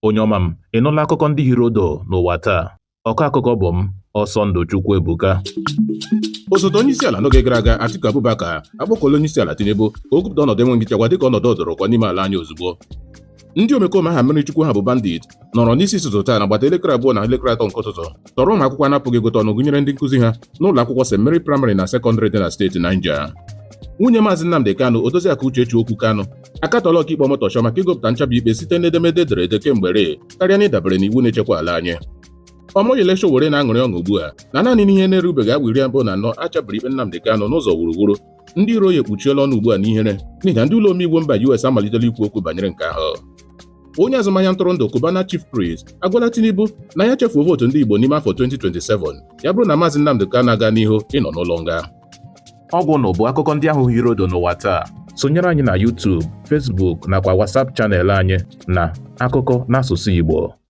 Onye ọma m, ị nụla akụkọ ndị hiri odo n'ụwa taa? Ọkọ akụkọ bụ m, Ọsọndụ Chukwuebuka. Osote onye isi ala n'oge gara aga, Atiku Abubakar, akpọkuola onye isi ala Tinubu ka o kwupụta ọnọdụ enweghị nchekwa dịka ọnọdụ ọdụrụkọ n'ime ala anyị ozugbo. Ndị omekome aha mmiri chukwu ha bụ bandit nọrọ n'isi ụtụtụ taa n'agbata elekere 2 na elekere 3 nke ụtụtụ tọrọ ụmụ akwụkwọ anapụghị ịgụta ọnụ, gụnyere ndị nkụzi ha, n'ụlọ akwụkwọ St. Mary Primary na Sekọndịrị dị na steeti Niger. Nwunye Maazị Nnamdi Kanu, Odoziakụ Uchechi Okwu Kanu, akatọla ọkaikpe Omotosho maka ịgụpụta nchabi ikpe site n'edemede ederede kemgbe ree karịa na ịdabere n'iwu na-echekwa ala anyị. Omoyele Sowore na-aṅụrị ọṅụ ugbu a na naanị n'ihe na-erubeghị awa 24 achabiri ikpe Nnamdi Kanu n'ụzọ wuruwuru. Ndị iro ya ekpuchiela ọnụ ugbu a n'ihere n'ihi na ndị ụlọ omeiwu mba US amalitela ikwu okwu banyere nke ahụ. Onye azụmahịa ntụrụndụ Cubana Chief Priest agwala Tinubu na ya chefuo vootu ndị Igbo n'ime afọ 2027 ya bụrụ na Maazị Nnamdi Kanu aga n'ihu ịnọ n'ụlọ nga. Ọgwụ nụ bụ akụkọ ndị ahụ hiri odo n'ụwa taa. Sonyere anyị na YouTube, Facebook nakwa WhatsApp channel anyị na Akụkọ n'Asụsụ Igbo.